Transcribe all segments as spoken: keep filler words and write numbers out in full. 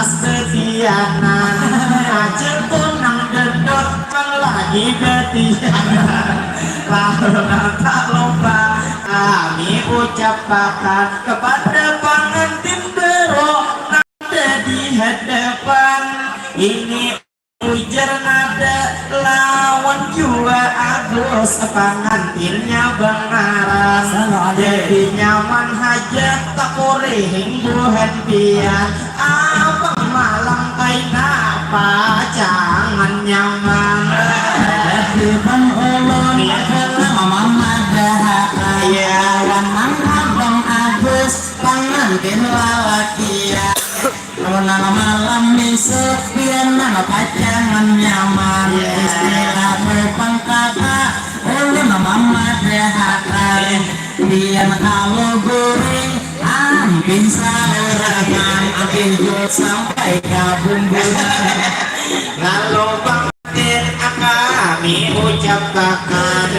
Betianan, aja tu nang dedot, nang lagi betianan. Lalu nang tak lupa kami ucapakan kepada pangantin bero nang ada di hadapan ini, ujar nada lawan jua Agus, pangantinnya bangaran. Jadi nyaman haja takurihing buhan pian. Abang malam kaina pacangan nyaman. Jadi bang ulun adalah mamadahakan. Iya. Lawan nang abang Agus, pangantin lalakian. Lawan nang malam isuk, pian nang pacangan nyaman. Iya. Istilah bepangkata, ulun mamadahakan. Iya. Pian kalu guring, ampin saurangan, ampin jua sampai ka bumbunan. Lalu bangkit kami ucapakan,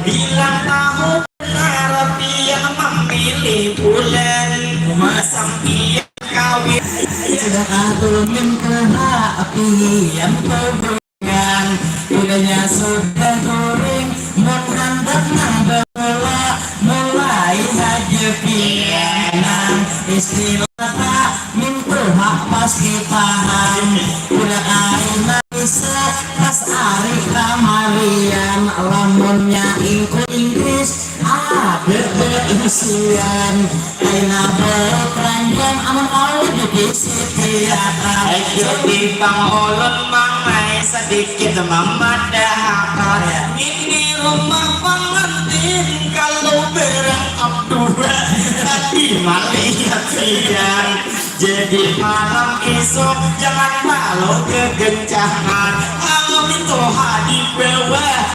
bilang tahu benar pian memilih bulan, masang pian kawin. Sudah katumin ke hak pian pegangan, bilanya sudah guring, mun handak nang bemula, mulai haja pian nang istilah tak mintuha pasti paham. Bila kaina bisa pas ari kamarian, lamunnya ingku Inggris ada beisian. Kaina bau keranjang amun kawa dibisiki akan. Ayo di pang ulun mangai sedikit mamadahakan. Ini rumah pangantin kalau berangkap dua tadi malihat pian. Jadi malam isuk jangan malu kegencangan. Amin tuha di bawah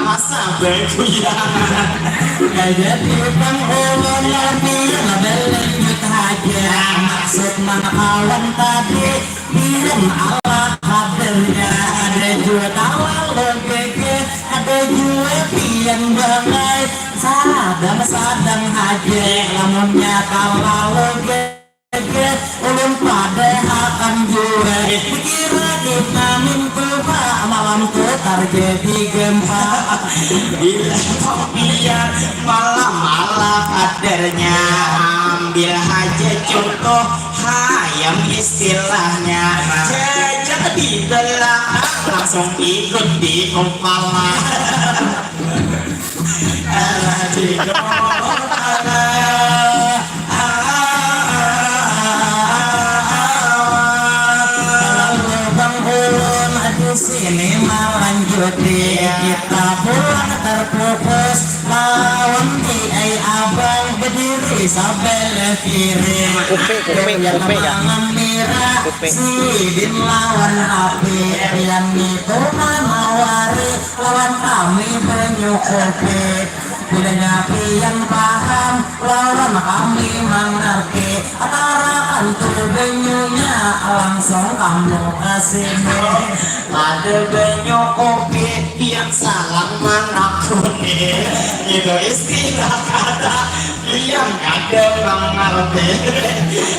masa beguyangan. Kaya di bang ulun labian belanjut haja. Maksud mana kawan tadi, pian ala kadernya. Ada jua talalu gege, ada jua pian bangai. Sadang-sadang haja, lamunnya talalu gege, ulun padahakan jua. Dikira kita mintuha, malam tu tarjadi gempa. Bila pian malam ala kadernya, ambil haja contoh hayam istilahnya. Jajak di belakang, langsung ikut di kepala. Alah, di kepala. Kalau bang ulun di sini malanjuti, kita pulang terpupus lawan di ai abang berdiri sebelah kiri. Kuping, kuping, kuping, ya. Mangan mira, kuping. Sidin lawan api, yang itu manawari lawan kami banyu kopi. Bilanya pian paham, lawan kami mangarti. Atarakan tu banyunya, langsung kamu ke sini. Ada banyu kopi, pian salah manakuni. Itu istilah kata, pian kada mangarti.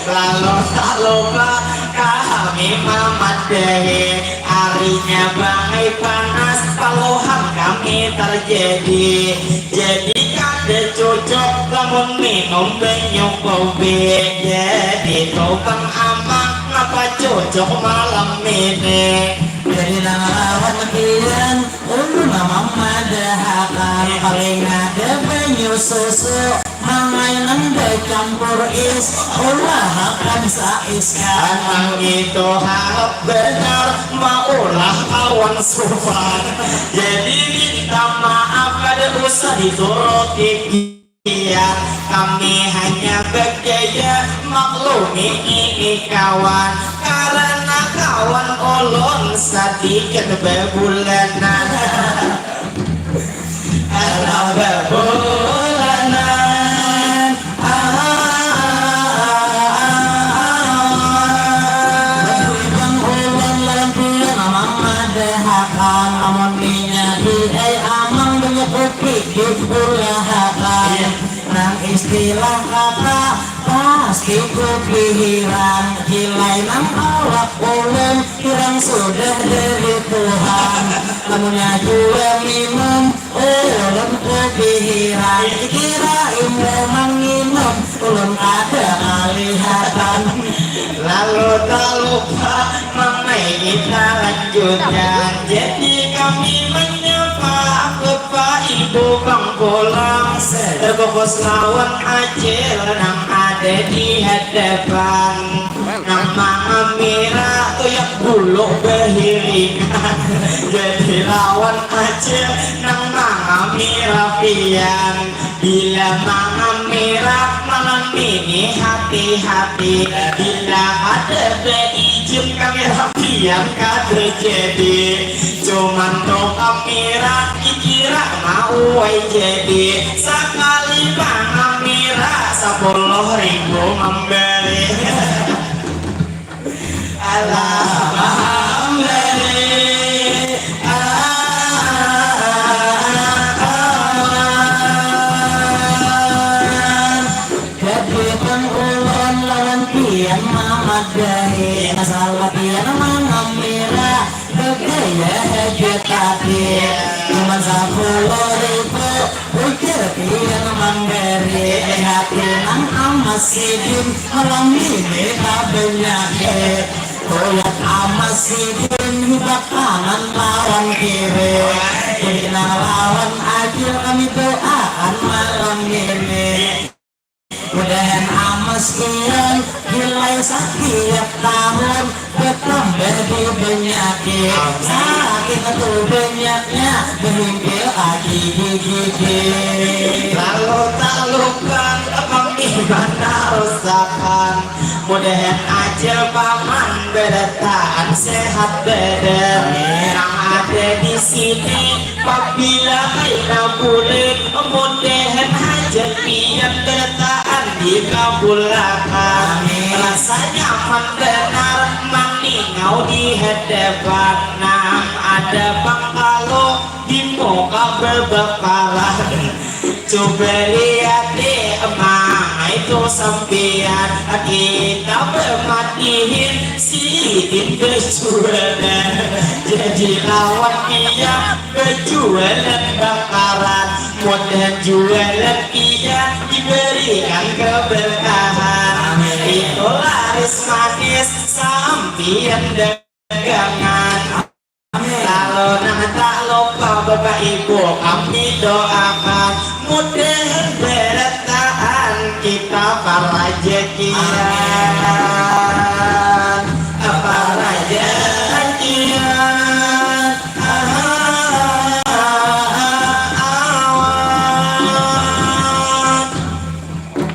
Lalu tak lupa kami mamadahi. Harinya bangai panas, paluhan kami tarjadi. Jadi kada cucuk lamun minum banyu kopi. Jadi tu bang amang, napa cucuk malam ini? Jadi nang lawan pian, ulun mamadahakan, paling ada banyu susu. Mangai nang bacampur is, ulahakan saiskan. Nang itu hak benar, maulah kawan supan. Jadi minta maaf, kada usah dituruti pian. Kami hanya bagaya, maklumi ini kawan. Karena kawan ulun sadikit bebulanan. Alah, bebulanan. Ah, ah, ah, ah. Bang ulun lawan pian mamadahakan, amun minyaki ai amang banyu kopi diulahakan. Iya. Nang istilah kata pasti kopi hirang, kilai nang kawa Ulun hirang sudah dari Tuhan. Lamunnya jua minum, ulun ku dihirang. Kira imbah manginum, ulun kada kalihatan. Lalu tak lupa, mamai kita lanjutkan. Jadi kami menyapa Bapak Ibu Bang Pulang, terfokus lawan Acil nang ada di hadapan. Nang mangamira tuyak bulu bahiringan. Jadi lawan Acil nang mangamira pian. Bila mangamira malam ini hati-hati. Bila ada beijin kamera pian kada jadi. Cuman tu kamera kikira mau ai jadi. Sakali mangamira sapuluh ribu memberi. Alah, paham dari. Jadi pang ulun lawan pian mamadahi masalah pian mangamira. Begaya haja tapi cuman sapuluh ribu. Ujar pian mambari hati nang amas sidin. Malam ini tak banyak. Kuat amas sidin hibak kanan lawan kiri. Jadi nang lawan Acil kami doakan malam ini. Mudahan amas pian hilai satiap tahun. Bertambah di banyaki. Saking tu banyaknya bahimpil ka gigi-gigi. Lalu tak lupa pang iman tarusakan. Mudahan Acil paman barataan sehat badan. Nang ada di sini pabila kaina bulik, mudahan haja pian barataan dikabulakan. Rasa nyaman banar maningau di hadapan. Nang ada pang kalu di muka babakaran. Coba lihat deh, emang itu sampian. Kita bamadihin sidin bajualan. Jadi lawan dia bajualan bakaran. Mudahan jualan dia diberikan keberkahan. Itu laris manis sampian dagangan. Lalu nang tak lupa Bapak Ibu kami doakan, mudahan barataan kita parajakian, parajakian.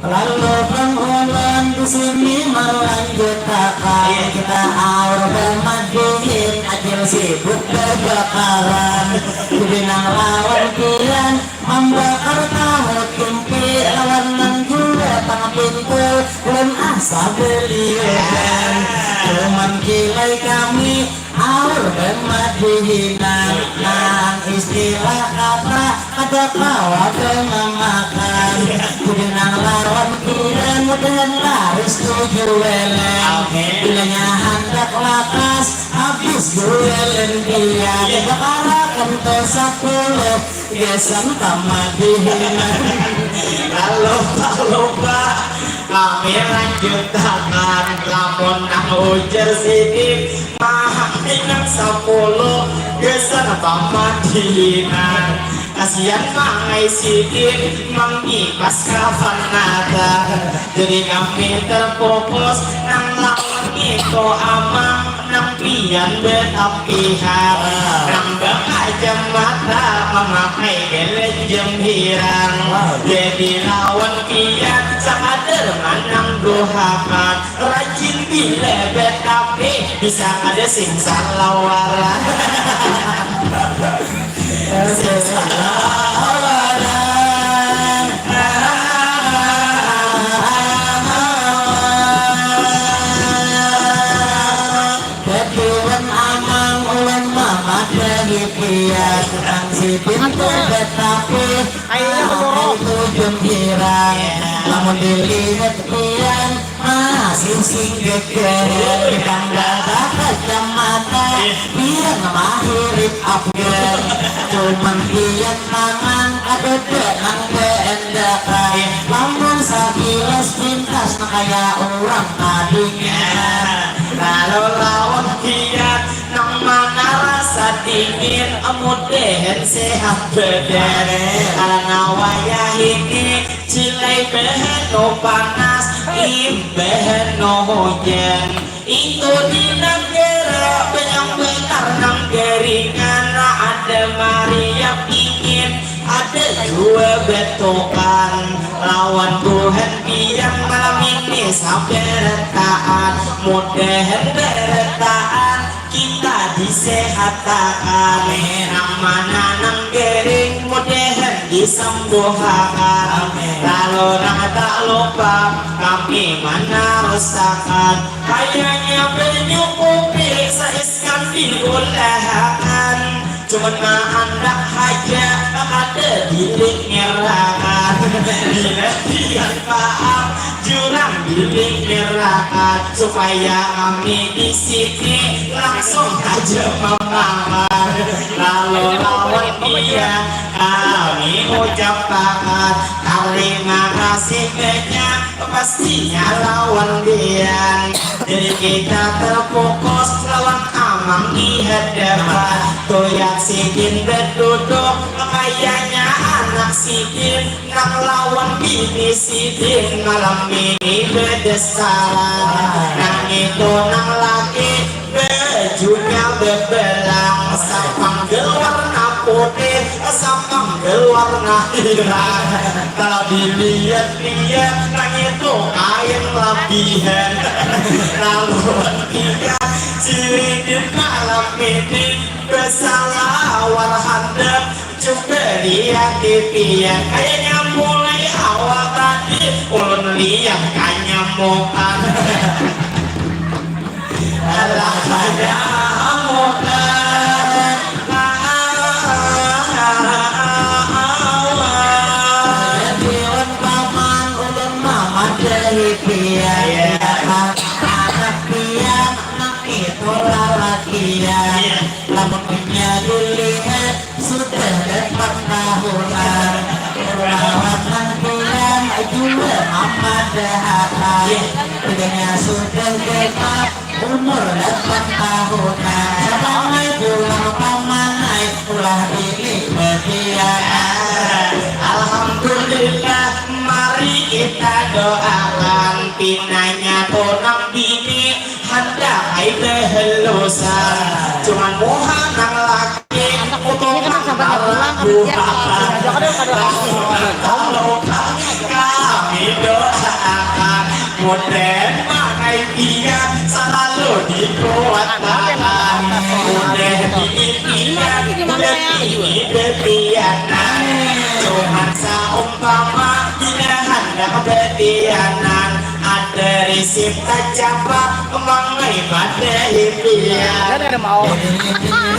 Lalu pang ulun di sini malanjutakan, kita aur bamadihin, Acil sibuk babakaran. Jadi nang lawan pian mambakar tahu timpi, lawan nang jua tang pintul, ulun asa beliuran. Cuman kilai kami aur bamadihinan, nang istilah kata kada kawa bamamakan. Jadi nang lawan pian mudahan laris tu jualan. Bilanya handak lakas habis jualan pian, bakarakan tu sapuluh gasan pamadihinan. Lalu tak lupa kami lanjutakan, lamun nang ujar sidin mahak minang sapuluh gasan pamadihinan. Kasian mangai sidin mangipas kafanatan. Jadi kami terfokus nang lawan itu amang, nang pian batapihan, nang bakacamata mamakai galanjam hirang. Jadi lawan pian sakadar manang duhakan. Rajin bila batapi bisa kada sing salawaran. Sing salawaran. Baduan amang ulun mamadahi pian, nang sidin tu batapi, ayu, aku dorong. Tujun hirang, lamun dilihat pian, masih sing geger, di tangga Mangkian tangan kadada nang beendakan. Lamun sakilas pintas nang kaya urang kadinginan. Lalu lawan kian nang mana rasa dingin, mudahan sehat badan. Karena wayah ini cilai bahanu panas, imbahanu hujan. Itu di nagara banyak banar nang garingan, ada mariak dingin, ada jua batukan. Lawan buhan pian malam ini sabarataan, mudahan barataan kita disehatakan. Nang mana nang garing mudahan disambuhakan. Lalu nang tak lupa kami manarusakan. Kayanya banyukupi saiskan diulahakan. Cuman maandak haja kada dilingirakan. Bila tiang paam jurang dilingirakan. Supaya kami di sini langsung haja mamangan. Lalu lawan dia kami ucapakan tarima kasih banyak. Pastinya lawan pian. Jadi kita terfokus lawan amang di hadapan. Tuyang sidin berduduk kayaknya anak sidin. Nang lawan bini sidin malam ini bedesaran. Nang itu nang laki bajunya bebelang, sapanggil warna putih, sapanggil warna hitam. Kalau dilihat-lihat, nang itu kain lapihan. Lalu dia cilidin malam ini besalawar handap. Coba lihat di pian, kayaknya mulai awal tadi ulun lihat kanyamukan. Alah, kanyamukan. Jadi wan paman ulun mamadahi pian. Iya. Anak pian, anak itu lalakian. Iya. Lamun inya dilihat sudah delapan tahunan, lawan nang pian jua mamadahakan. Iya. Bedanya sudah genap umur delapan tahunan. Sabangai pulang pamanai ulah bini bapian. Alhamdulillah, mari kita doakan pinanya tunang bini handak ai behelusan. Cuman muha nang laki utuman marah buha. Kalau kami doakan mudah mangai pian selalu dikuatakan. Mudah bini pian, mudah bini bepianan. Cuman saumpama bila handak bepianan, ada risip tacapak mangai madahi pian. Ada mau.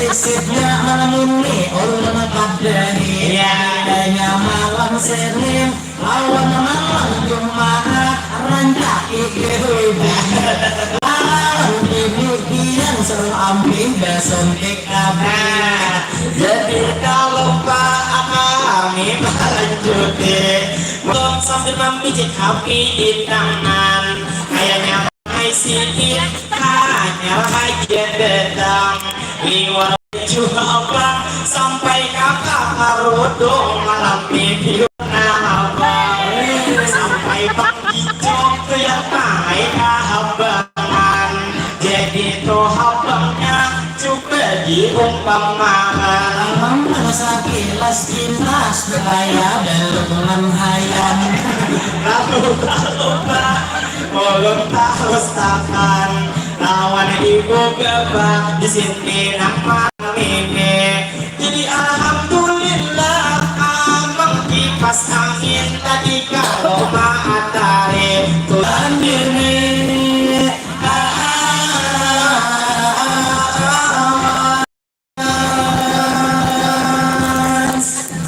Risipnya malam ini ulun padahi. Iya. Adanya malam Senin lawan malam Jumaat rancak ikir. Lawan bini pian suruh ampih basuntik kabeh. Nah, jadi kalau Pak kami melanjuti, belum sambil mamijit api di tangan, kayaknya Mai Siti hanyar haja datang liwar baju abang sampai kakak karudung malam mimpi warna abang sampai bang hijau tu yang tangai kahabangan. Jadi tu habangnya cuba diumpamakan. Abang sakilas kilas kaya balungan hayam. Lalu tak lupa ulun tarusakan lawan ibu bapa di sini nang malam ini. Jadi alhamdulillah amang kipas angin tadi kalau maatari tulan ini.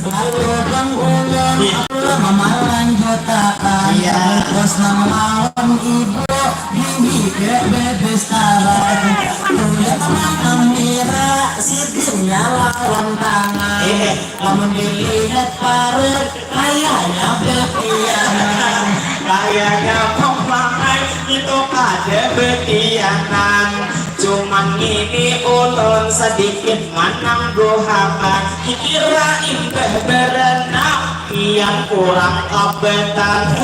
Lalu bang ulun, iya, ulun mamalanjutakan, iya, bungkus nang lawan ibu, bini ke bebestaran. Kulit nang mira, sidin Amun dilihat parut kayanya betianan. Kayanya pang mangai itu kada betianan. Cuman ngini ulun sadikit manangguhakan. Dikira imbah baranak pian kurang kabetan.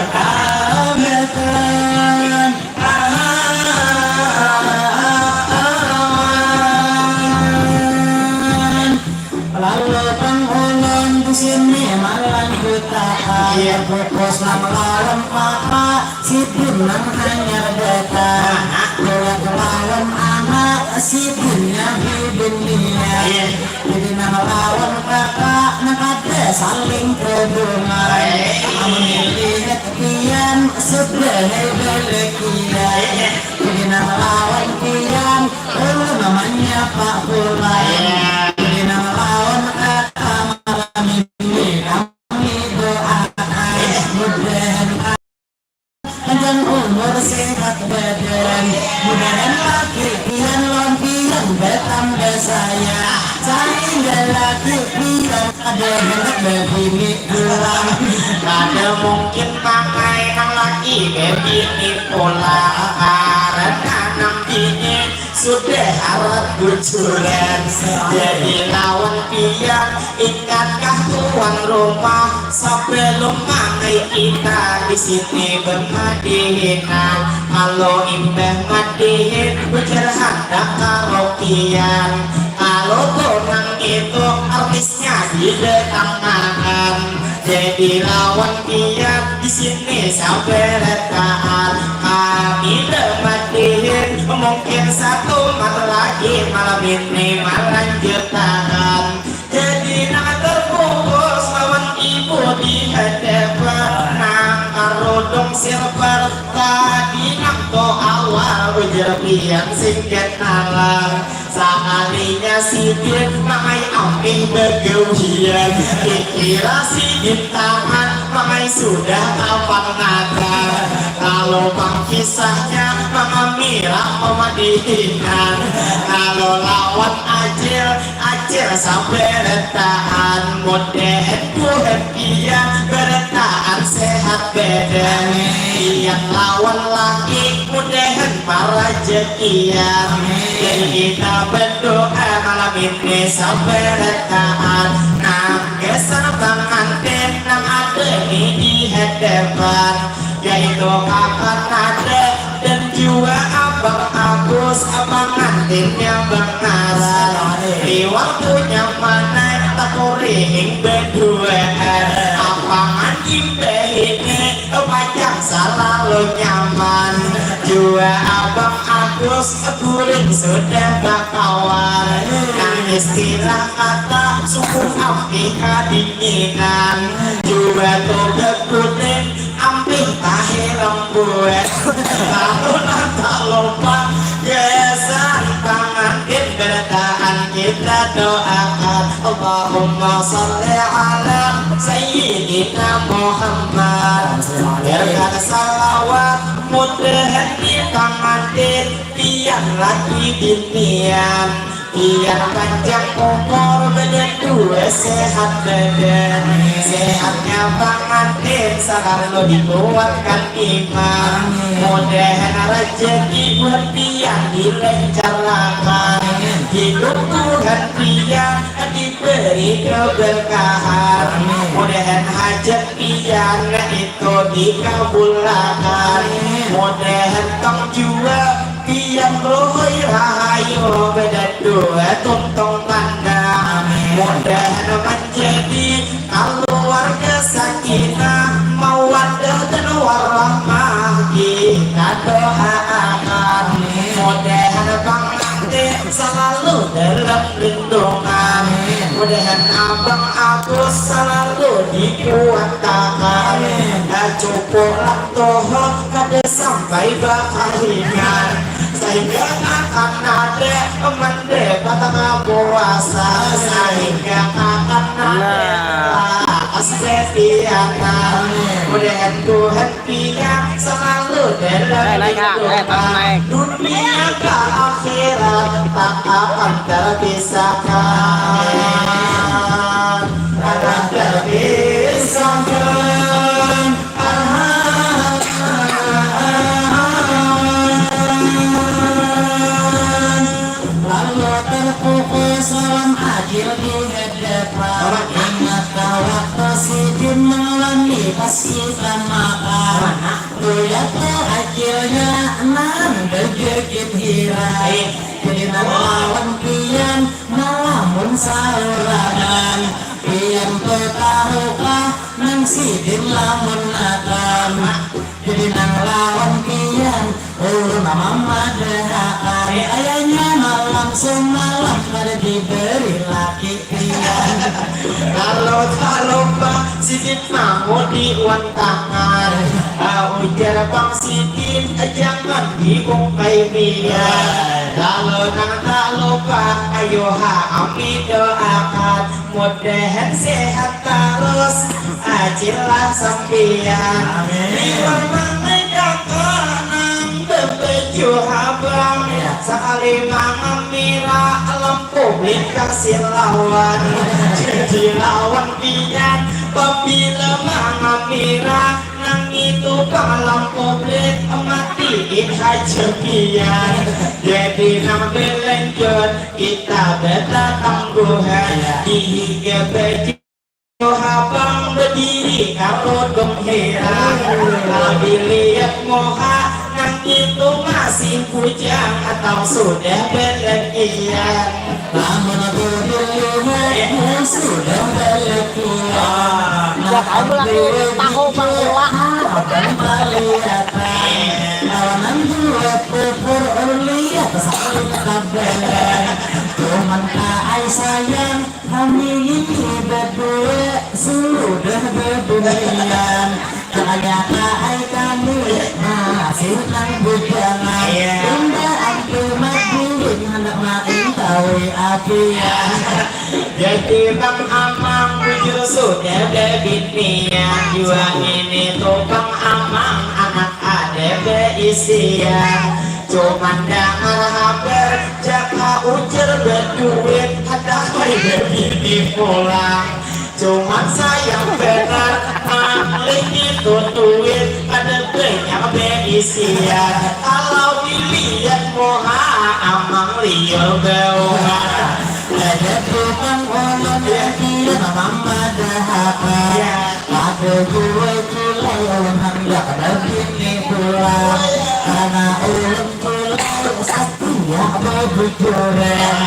Kabetan. Lalu pang ulun di sini malanjutakan. Iya. Kukus nang lawan papa, sidin nang hanyar datang. Kuat lawan anak, sidinnya di dunia. Iya. Jadi nang lawan papa, nang kada saling hubungan. Iya. Amun dilihat pian, sudah balik pian. Iya. Jadi nang lawan pian, ulun namanya Pak Pulan. Iya. Jadi nang lawan kata malam ini kami doakan. Iya. Mudahan panjang umur sehat badan. Mudahan laki pian lawan pian bertambah sayang. Sehingga laki pian ada hendak berbini pulang. Kada mungkin mangai nang laki bebini pula. Karena nang bini sudah harat bujuran. Jadi lawan pian, ingatkah tuan rumah, sebelum mangai kita di sini bermadihinan. Kalau imbah madihin, ujar handak karaokean. Kalau tunang itu artisnya didatangakan. Jadi lawan pian di sini sabarataan. Kami madihin mungkin satu mat lagi malam ini malanjutakan. Jadi nang terbungkus lawan ibu di hadapan, nang karudung silver tadi nang to awal, ujar pian singkat nalar. Sakalinya sidin mangai ampih bagawian, dikira sidin tahan mangai sudah kapan nata. Kalau pang kisahnya mangamirak pamadihinan, kalau lawan acil, acil sabarataan. Mudahan buhan pian barataan sehat badan, pian lawan laki mudahan marajakian. Jadi kita berdoa malam ini sabarataan, nang gasan pangantin nang ada ni di hadapan, yaitu kakak Nada dan jua abang Agus, pangantinnya Bang Naran. Di waktunya mana takurihing baduaan, apangan imbah ini panjang salalu nyaman. Jua abang Agus guring sudah bakawan, nang istilah kata sungguh ampih kadinginan. Jua toga kuning ampih tahi lembut. Lalu nang tak lupa gasan pangantin barataan kita doakan, Allahumma salli ala Sayyidina Muhammad. Berkat salawat mudahan di pangantin pian laki binian. Pian panjang umur, badan dua sehat badan. Sehatnya pangantin salalu dikuatkan iman. Mudahan rajaki buat pian dilancarkan. Hidup buhan pian diberi keberkahan. Mudahan hajat pian itu dikabulakan. Mudahan tong jua pian luhui rahayu, badan dua tuntung tanda. Mudahan manjadi kaluarga sakinah, mawaddah dan warahmah kita doaakan. Mudahan pangantin salalu dalam lindungan. Mudahan abang Agus salalu dikuatakan. Cukup lah toho kada sampai bakaringan, sehingga akan ada mendapat kapuasan, sehingga akan ada lakas betianan. Mudahan Tuhan pian selalu dalam Naik, naik, Kak. Eh, pas naik. Dunia ke akhirat tak akan terpisahkan. Akan terpisahkan. Lalu terpukul salam Acil di hadapan. Ingatkah waktu sidin manglambi pas kita makan? Kulihat tu Acilnya nang bejegit hiran. Jadi nang lawan pian malamun saurangan. Pian tu tahukah nang sidin lamun akan? Jadi nang lawan pian ulun mamadahakan. Kayanya malam semalam kada diberi laki pian. Lalu tak lupa sidin mangudi wan tangan. Ujar pang sidin jangan diungkai pian. Lalu nang tak lupa ayo ha ami doakan. Mudahan sehat tarus Acil lah sampiyan. Liwar manai kakak nang babaju habang. Sakali mangamira lampu blinkas lawan. Jadi lawan pian pabila mangamira nang itu pang lampu blink matiin haja pian. Jadi nang belanjut kita batatangguhan di higa baju habang badiri karudung hirang. Tapi lihat muha nang itu masih bujang atau sudah balakian. Lamun aku dilihat sudah balakian. Ya, tahu lah, tahu pangula. Abang malihat kawanan dua pupur lihat saling kabaran. Cuman kaai sayang kami ini berdua sudah bebunian. Makanya kaai kami masih nang bujangan. Indah ampil madirin hendak main tawi apian. Jadi bang amang bujur sudah bebinian. Jua ini tu bang amang anak ada beisian. Cuman dangar habar jaka ujar baduit ada kaya bebini pulang. Cuman sayang banar malih itu duit ada banyak beisian. Kalau dilihat muha amang liur baungan. Ada tukang ulun yang dia mamadahakan. Ada jua kilai ulun handak babini pulang. Karena ulun kilai satia babujuran.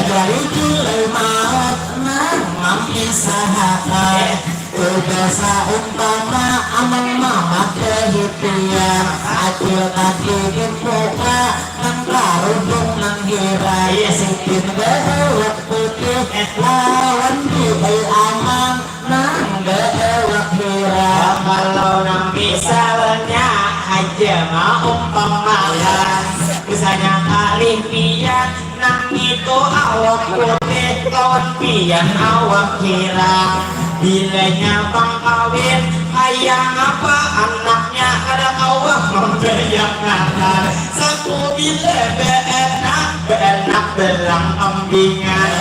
Dari kilai maut nang mamisahakan. Udah saumpama amang mamadahi pian. Acil tadi di muka nang karudung nang hirang. Sidin baawak putih lawan diai amang nang baawak hirang. Kalau nang misalnya haja maumpamakan, misalnya kalih pian nang itu awak putih lawan pian awak hirang. Bilanya pang kawin kaya ngapa anaknya kada kawa mambayang ngaran. Saku bila baanak, baanak belang kambingan.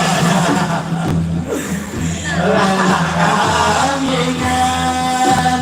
Belang kambingan.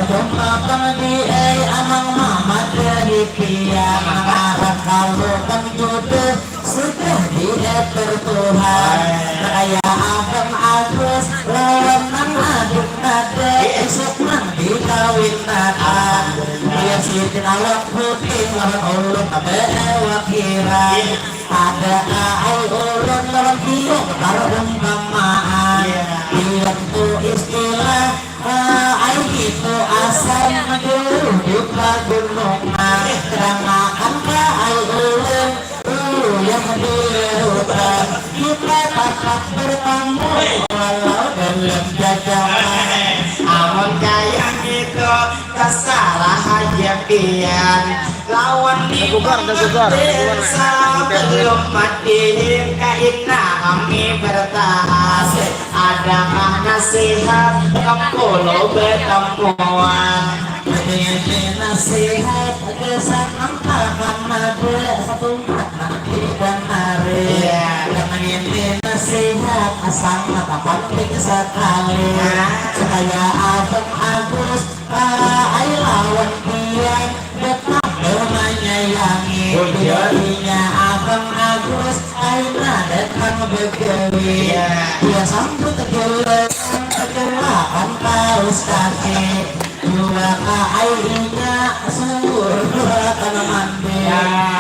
Cuma pang diai amang mamadahi pian, mangarakan jodoh sudah diatur Tuhan. Kaya abang Agus lawan nang ading nada, isuk nang dikawin nada. Iya sidin awak putih lawan ulun baawak hirang. Ada aai ulun lawan pian barumpamaan. Pian tu istilah aai itu asal dulu di pagunungan. Dangakan ka aai ulun uyah di lautan. Kita dapat bertamu walau dalam jajaman. Amun kaya ngitu Tasarah haja pian lawan Ada sugar, ada sugar, ada sugar, nah. Sebelum mati kaina kami bertahan. Adakah nasihat kempulu betemuan? Ini nasihat kesan ampakan ada satu makna di hari. Yang ini nasihat sangat penting sekali supaya Abang Agus Ai lawan pian datang menyayangi. Jadinya Abang Agus aina datang begawi. Dia sambut gelas kegelaan paus kaki. Dua ka ainya suruh kena mandi.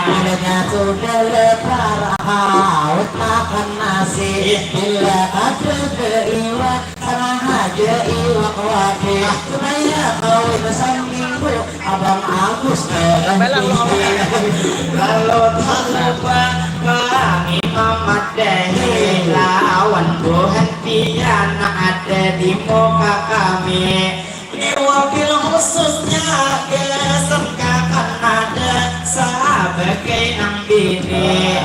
Bilanya sudah lepar haut makan nasi. Bila kada beiwak Sama haja iwak wati supaya kawin saminggu Abang Agus Belang lo. Lalu tak lupa kami memadahi lawan buhan pian nang ada di muka kami. Ini wabil khususnya gasan kakak nada sahabat kainang bini.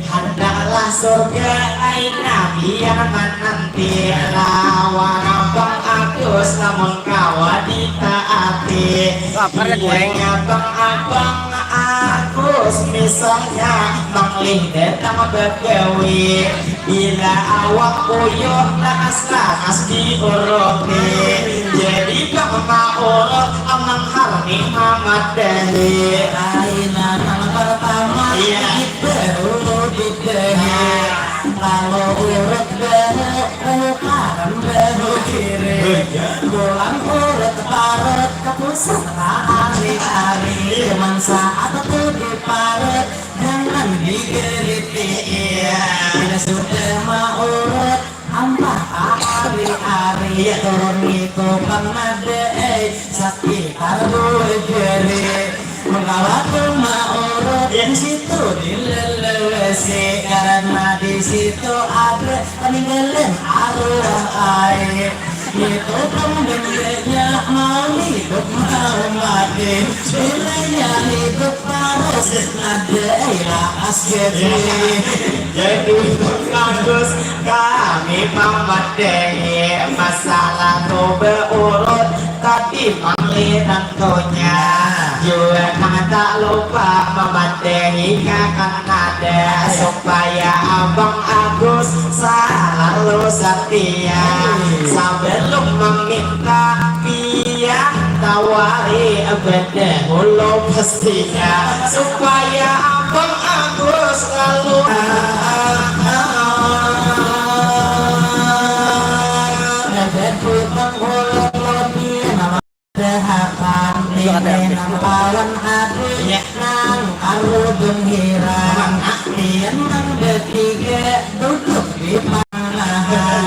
Handaklah surga aina biar menanti lawan Abang Agus namun kawa ditaati. Lapar ya, goreng. Bilanya Bang Abang Agus misalnya manglih datang begawi. Bila awak kuyuh lakas-lakas diuruti. Jadi Bang Maurut Amang Harni mamadahi. Aina nang pertama Iya. Baru didahi. Lalu urut bahu, ukaran bahu kiri. Tulang urut parut, kapusat ari-ari. Cuman saat tu diparut, jangan digeriti. Iya. Bila sudah maurut, ampah ari-ari. Iya. Turun itu pang ada, eh, sekitar dua jari. Mengawal rumah urut di situ dilelewesi karena di situ ada peninggalan arwah ai. Itu pembendanya mau hidup mau mati. Bilanya hidup harus ada ai lakas jadi. Jadi bagus kami mamadahi masalah tu beurut. Tapi mangliran tunya jua nang tak lupa mamadahi kakak nada supaya Abang Agus salalu satia. Sabalum maminta pian tawari badahulu pastinya supaya Abang Agus lalu Ada putang ulun lobi nama Dahakan ini nang lawan hati nang karu gembira. Pian nang betiga duduk di pangahan.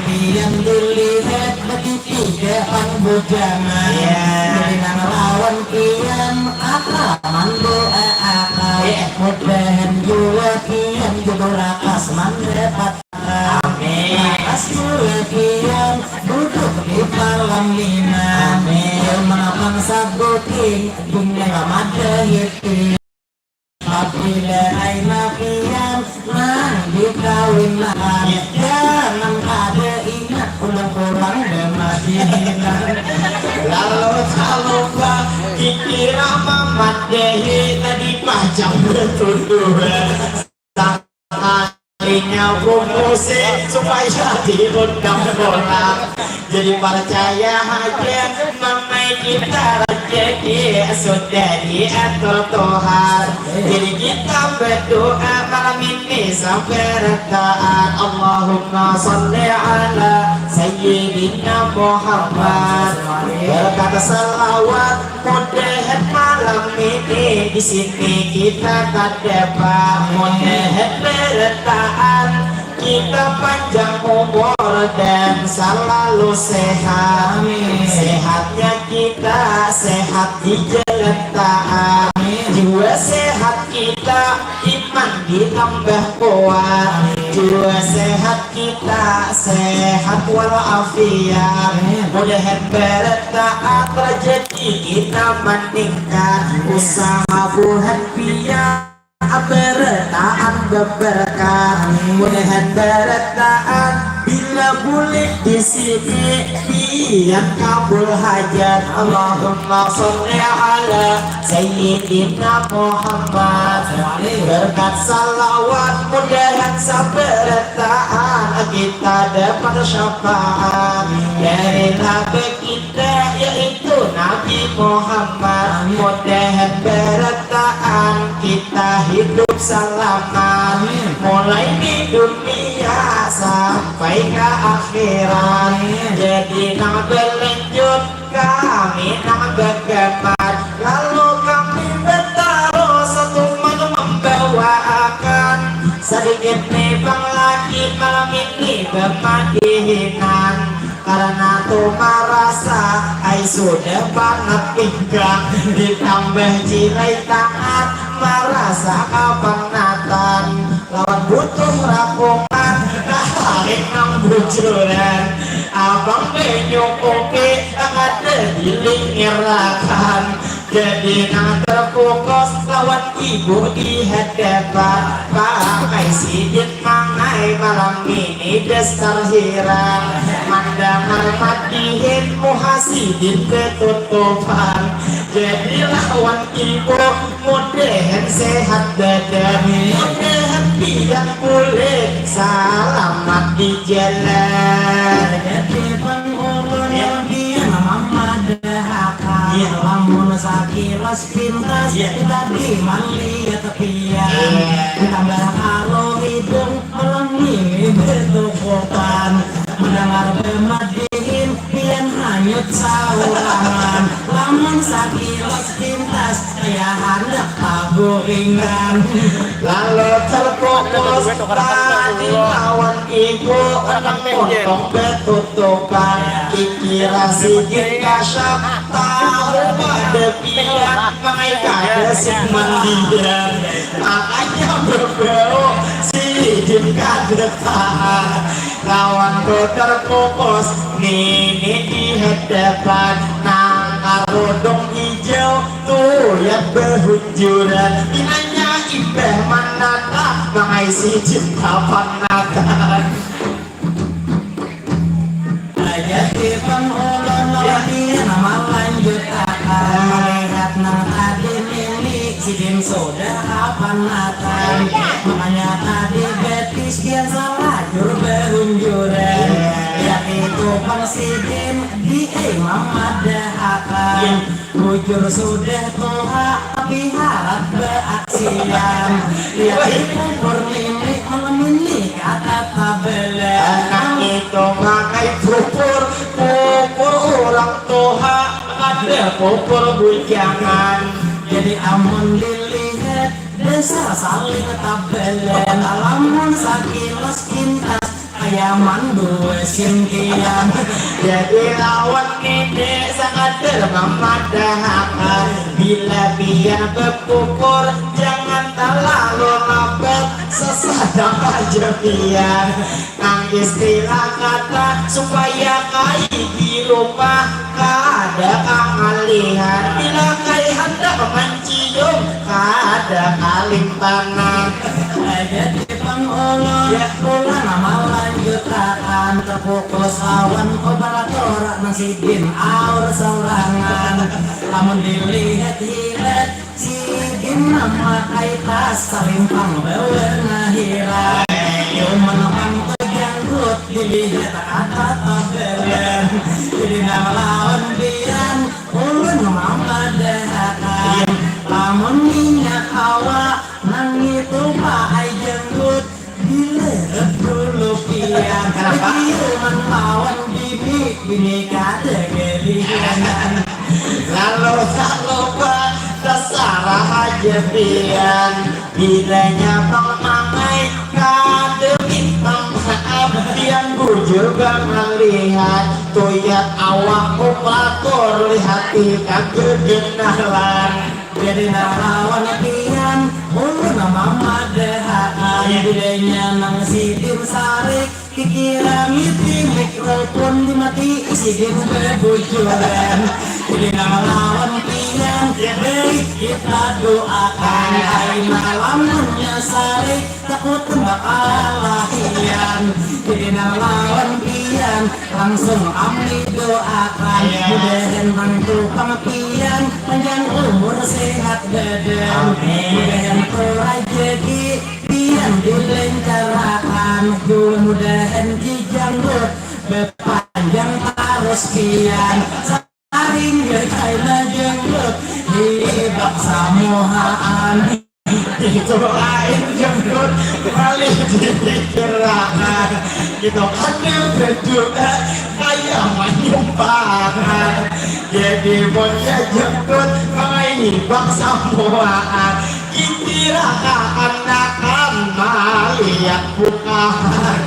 Pian dilihat betiga pang bujangan. Jadi nang lawan pian akal mandua akal. Mudahan jua pian jodoh lakas mandapat Amin. Pas jua pian duduk di palaminan. Amin. Mangapang sabuting dunia madahi pian. Apabila aina pian nang dikawinakan, jangan kada ingat ulang-ulang bamadihinan. Lalu tak lupa dikira mamadahi tadi pajang bertuduhan. Kalinya promosi supaya diundang pulang. Jadi percaya haja mamai kita rezeki sudah diatur Tuhan. Jadi kita berdoa malam ini sampai retaan Allahumma salli ala Sayyidina Muhammad. Berkat salawat Mudahan malam ini di sini kita tadapat. Mudahan berataan kita panjang umur dan selalu sehat. Sehatnya kita sehat di jalan taat. Jiwa sehat kita iman ditambah kuat. Jiwa sehat kita kita sehat walafiat. Mudahan barataan rajaki kita maningkat, usaha buhan pian barataan babarkat. Mudahan barataan bila bulik di sini pian kabul hajat. Allahumma sholli ala Sayyidina Muhammad. Berkat salawat mudahan sabarataan kita dapat syafaat dari Nabi kita yaitu Nabi Muhammad. Mudahan barataan kita hidup salamat mulai di dunia sampai ke akhirat. Jadi nang berlanjut kami nang bagamat, lalu kami bataruh satuman mambawaakan sadikit nibang lagi malam ini bamadihinan. Karana tu marasa ai sudah bangat pinggang, ditambah cilai tangan marasa kapanatan. Lawan butuh rakungan, tarik nang bujuran. Abang banyu kopi kada dilingirakan. Jadi nang terfokus lawan ibu di hadapan. Pakai sidin mangai malam ini dasar hirang. Mandangar madihin muha sidin ketutupan. Jadi lawan ibu mudahan sehat badan, mudahan pian bulik salamat di jalan. Jadi pang ulun yang pian mamadahakan, lamun sakilas pintas tadi malihat pian, tambah kalo hidung malam ini betukupan, mendengar bemadihin pian hanyut saurangan, lamun sakilas pintas kaya handak taburingan. Lalu terfokus tadi lawan ibu nang montong betutupan, dikira sidin kasyap tahu pada pian mangai kada sing mandian, makanya bebau sidin kada tahan. Lawan tu terfokus nini di hadapan nang karudung hijau tuyat bahunjuran. Pinanya imbah manatap mangaisi cinta panatan. Jadi pang ulun lawan pian malanjutakan malihat nang tadi nini sidin sudah kapanatan. Makanya tadi betis pian salajur bahunjuran. Ya itu pang sidin diai mamadahakan. Bujur sudah tuha tapi harat baaksian. Lihat ibu purnimi malam ini kata tabelan. Anak itu mangai pupur, pupur urang tuha, kada pupur bujangan. Jadi amun dilihat dasar saling tabelan. Lamun sakilas pintas kaya mandua sintian. Jadi lawan nini sakadar mamadahakan, bila pian bepupur jangan talalu lapet, sasadang haja pian. Nang istilah kata supaya kai di rumah kada kangalihan, bila kai handak mancium kada kalimpanan. Jadi pang ulun pulang malanjutakan, tafokus lawan operator nang sidin aur saurangan. Lamun dilihat-lihat sidin mamakai tas salimpang bawarna hirang. Cuman pang tu janggut dilihat kada tabelan. Jadi nang lawan pian ulun mamadahakan, lamun minyak hawa nang itu pakai janggut. Dilerep dulu pian. Kanapa? Diciuman lawan bini, bini kada gelianan. Lalu tak lupa, tasarah haja pian. Bilanya pang mangai kada minta maaf, pian bujur pangalihan. Tuyat awak operator, lihati kagegenalan. Jadi nang lawan pian ulun mamadahakan, Bilanya nang sidin sarik, kikira miti mikrofon dimati sidin bebujuran. Jadi nang lawan pian, baik kita doakan. Ai malam munnya sarik, takut bakalahian. Jadi nang lawan pian, langsung kami doakan. Mudahan nang tupang pian, panjang umur sehat badan. Mudahan rajaki pian dilencarakan, jua mudahan jijanggut bepanjang tarus pian. Saring getaina janggut di bak samuhaan. Itu lain janggut, malih dipikirakan. Itu kada berdoa kaya manyumpahan. Jadi munnya janggut, malih bak samuhaan. Kira kaanakan malihat bukahan.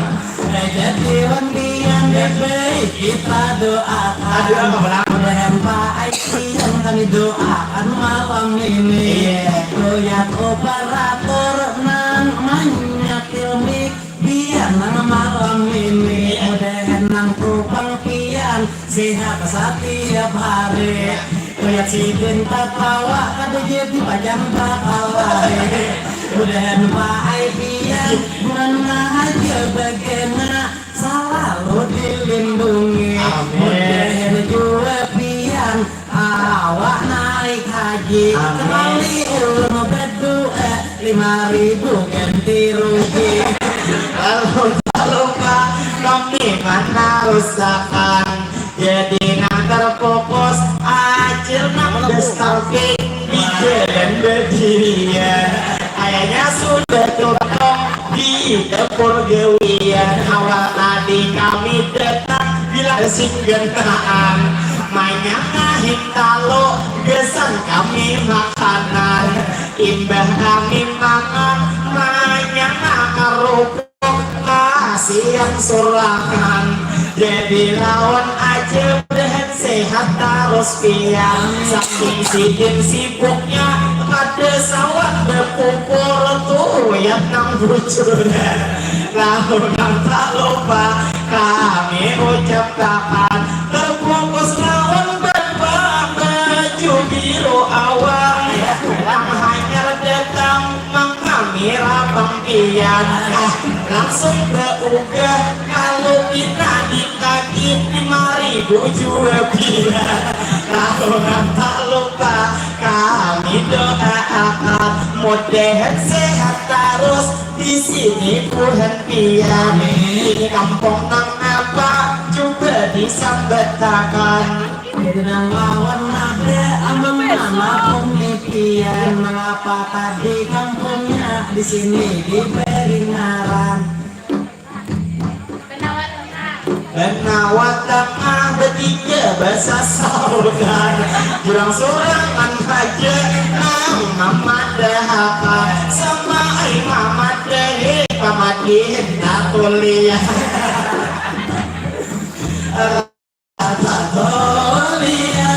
Jadi wandian baik kita doakan. Aduh, apa pulang? Mudahan Pak Aiki yang kami doakan malam ini. Iya. Lihat operator nang manyatil mic, biar nang malam ini. Iya. Mudahan nang tupang pian sehat satiap hari. Lihat sidin tatawa, kada jadi pacan bakalahi. Mudahan Pak Aipian, mana haja bagana, salalu dilindungi. Amin. Mudahan jua pian kawa naik haji. Amin. Sakali ulun badua, lima ribu ganti rugi. Lalu talupa kami manarusakan. Jadi nang terfokus acil nang disturbing di jalan badirian. Kayaknya sudah tutup di dapur gawian. Awal tadi kami datang bila singganaan. Manyangah hintalu gasan kami makanan. Imbah kami mangan, manyangah karupuk kasian surangan. Jadi lawan aja mudahan sehat tarus pian. Saking sidin sibuknya, kada sawat bapupur tuyat nang bujuran. Lalu nang talupa kami ucapkan, terfokus lawan bapa baju biru awang nang hanyar datang mangkamira pang pian. Ah, langsung baugah kalu pina ditagih lima ribu jua pian. Lalu nang talupa kami doaakan mudahan sehat tarus di sini buhan pian. Ini kampung nang apa cuba disambatakan. Jadi nang lawan ada amun mana pun pian. Mangapa tadi kampungnya di sini diberi ngaran Benawa Tengah? Betiga basasautan, jurang surangan haja nang mamadahakan. Sama ai mamadahi pamadihin tatulian. Tatulian.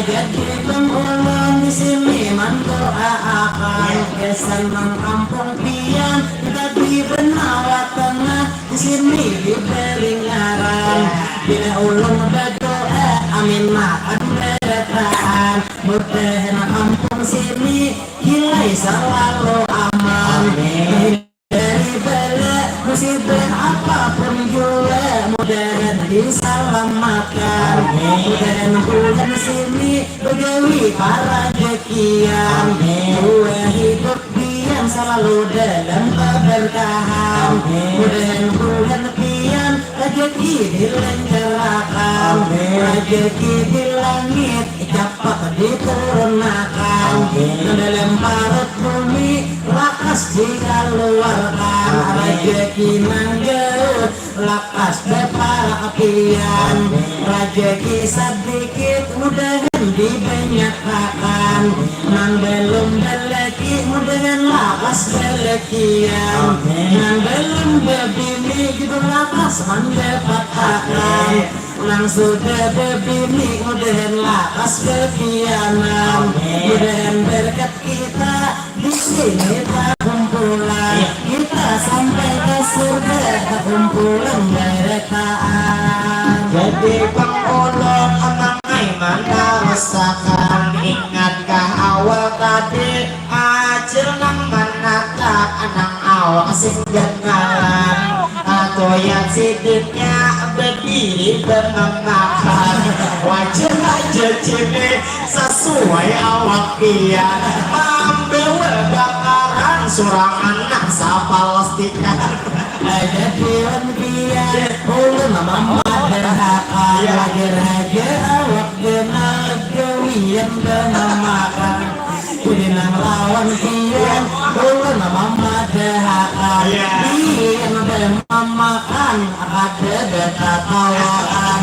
Jadi pang ulun di sini mandoaakan gasan nang kampung pian tadi Benawa Tengah di sini diberi ngaran. Bila ulun badoa amin makan barataan, mudahan kampung sini hilai salalu aman. Amin. Dari bala musibah apapun jua, mudahan disalamatkan. Amin. Mudahan bulan sini bagawi parajakian. Amin. Jua hidup pian salalu dalam keberkahan. Amin. Mudahan bulan pian rajaki dilancarakan. Amin. Rajaki di langit capat diturunakan. Amin. Nang dalam parut bumi lakas dikaluarkan. Amin. Rajaki nang jauh lakas baparak pian. Amin. Rajaki sadikit mudahan dibanyakakan. Amin. Nang balum balaki mudahan lakas balakian. Amin. Nang balum babini jua lakas mandapatakan. Amin. Nang sudah bebini mudahan lakas bapianan. Amin. Mudahan berkat kita di sini takumpulan. Iya. Kita sampai ke surga takumpulan barataan. Jadi pang ulun mangai manarusakan, ingatkah awal tadi Acil nang manatak nang awak sing ganal. Atau yang sidiknya berdiri bememakan. Wajar aja cili sesuai awak dia. Mambawa bakaran surang anak sapalastikan. Ada pion dia ulun mamadahakan. Iya. Wajar aja awak ganal gawian bememakan. Jadi nang lawan pian ulun mamadahakan. Iya. Pian bememakan kada batatawaan.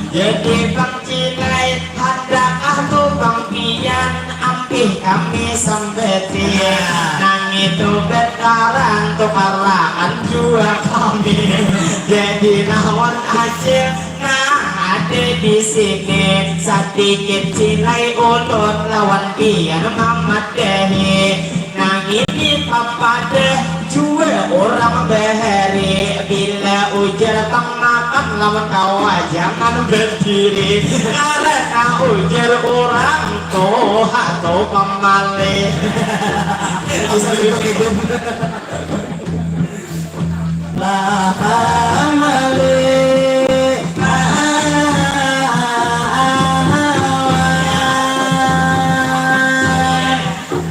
Jadi pang cilai handakah tu pang pian ampih kami sambati. Iya. Nang itu bataran tukarangan jua kami. Jadi lawan acil Nah, ada di sini sadikit cilai ulun lawan pian mamadahi. Nang ini papadah jua urang bahari. Bila ujar pang makan lawan kawa jangan badiri. Karana ujar urang tuha tu pamalih. Lah pamali.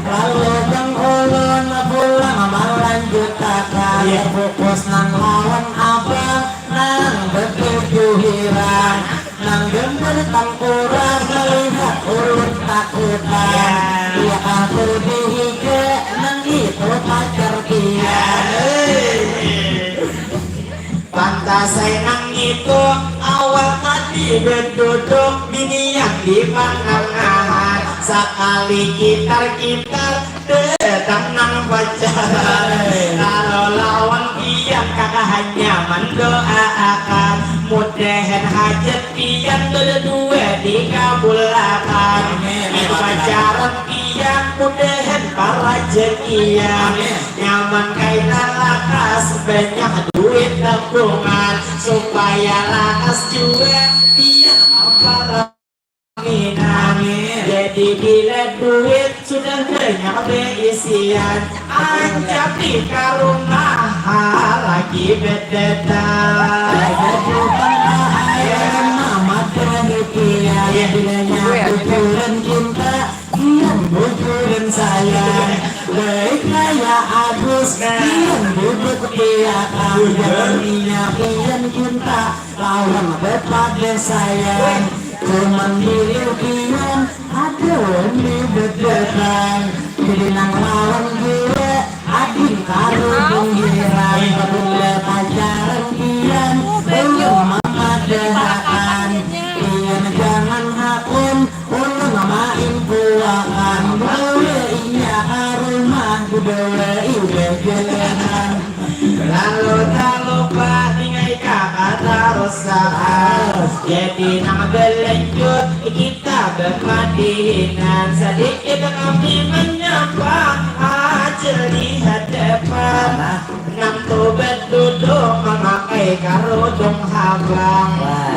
Lalu bang ulun pulang malanjutakan. Iya. Fokus nang lawan abang nang betujuh hirang. Nang gambar tangkurak melihat ulun takutan. Iya. Iya aku dihiga nang itu pacar pian. Pantasai nang itu awal tadi beduduk binian di panangahan. Sakali kitar-kitar Datang nang pacaran, kalau lawan pian kaka hanya mandoaakan, mudahan hajat pian badadua dikabulakan. Amin. Nang pacaran pian mudahan parajakian. Amin. Nyaman kaina lakas banyak duit tabungan, supaya lakas jua pian aparan. Amin. Amin. Jadi bila duit sudah banyak beisian, anjak di ka rumah lagi bedetang. Jadi bang ayam mama dari pian, iya, bilanya bujuran cinta, pian bujuran sayang. Baik kaya Agus, nah, pian duduk di atas, bujuran, jangan minyak pian cinta. Lawan bepadah sayang, cuman diri pian ada wani bedatang. Jadi nang lawan jua ading karudung hirang. Bila pacaran pian belum mamadahakan, pian jangan hakun ulun main puakan. Bawa inya ka rumah, dibawa inya jalanan. Lalu talupa dingai kaka tarus saas. Jadi nang balanjut kita bamadihinan. Sadikit kami manyapa acil di hadapan. Nang tu baduduk mamakai karudung habang.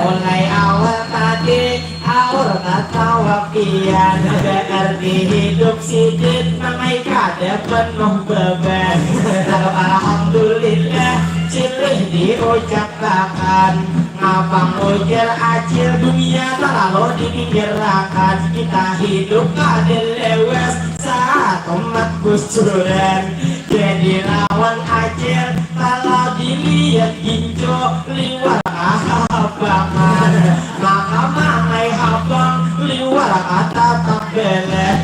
Mulai awal tadi Aur tatawa pian, baarti hidup sidin mangai kada penuh beban. Lalu alhamdulillah, cilih diucapakan. Ngapang ujar acil, dunia talalu dipinggirakan. Kita hidup kada lewas, saat umat kusuran. Jadi lawan acil, kalau dilihat gincu, liwar kahabangan. Maka mangai habang, liwar katatap beleng.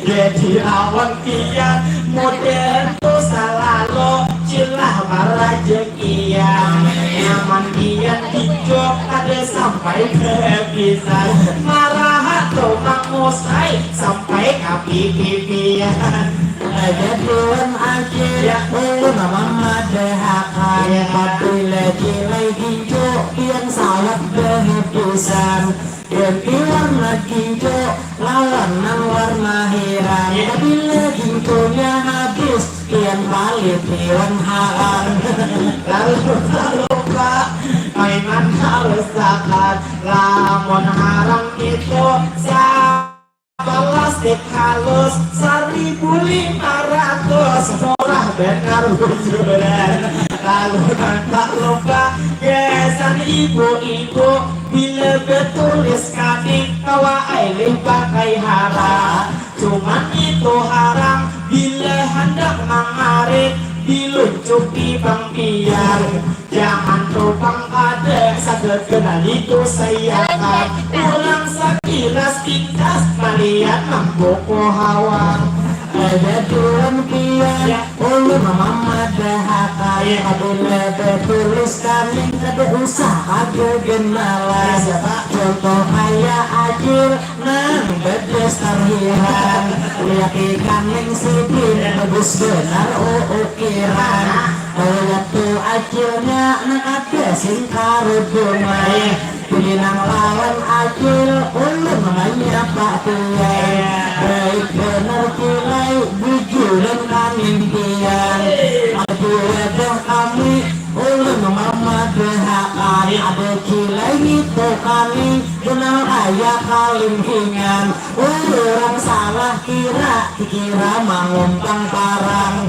Jadi lawan pian, model tu salalu, cilah marajakian. Nyaman pian gincu, kada sampai kehabisan. Maraha tu mangusai, sampai ka pipi pian. Aja tuan acil, ya, ulun mamadahakan. Ya. Apabila cilai gincu, pian sawat bahabi. pisan. Ganti warna gincu lawan nang warna hiram. Bila gincunya habis, pian palit pian haram. Lalu talupa, maiman harus takan. Lamun haram itu sa- Palastik halus saribu lima ratus, murah banar bujuran. Lalu nang talupa gasan ibu-ibu, bila batulis kaning kawa ai lih pakai hara. Cuman itu haram bila handak mangarit diluncuki pang pian. Jangan tu pang kada, sagegenah itu sayakan. Urang sakilas pintas malihat nang buku hawa. Kada tuan pian, ulun mamadahakan. Apabila batulis kaning kada usah kagegenalan. Contoh kaya Acil nang badasar hiran. Liati kaning sidin bagus banar ukiran. Lihat tu Acilnya nang kada sing karudungan. Pinang lawan Acil ulun manyapa pian. Baik banar Kilai bujuran kaning pian. Ada wadah kami ulun mamadahakan. Ada Kilai ngitu kaning kenal kaya kalimhingan. Urang salah kira, dikira mangumpang parang.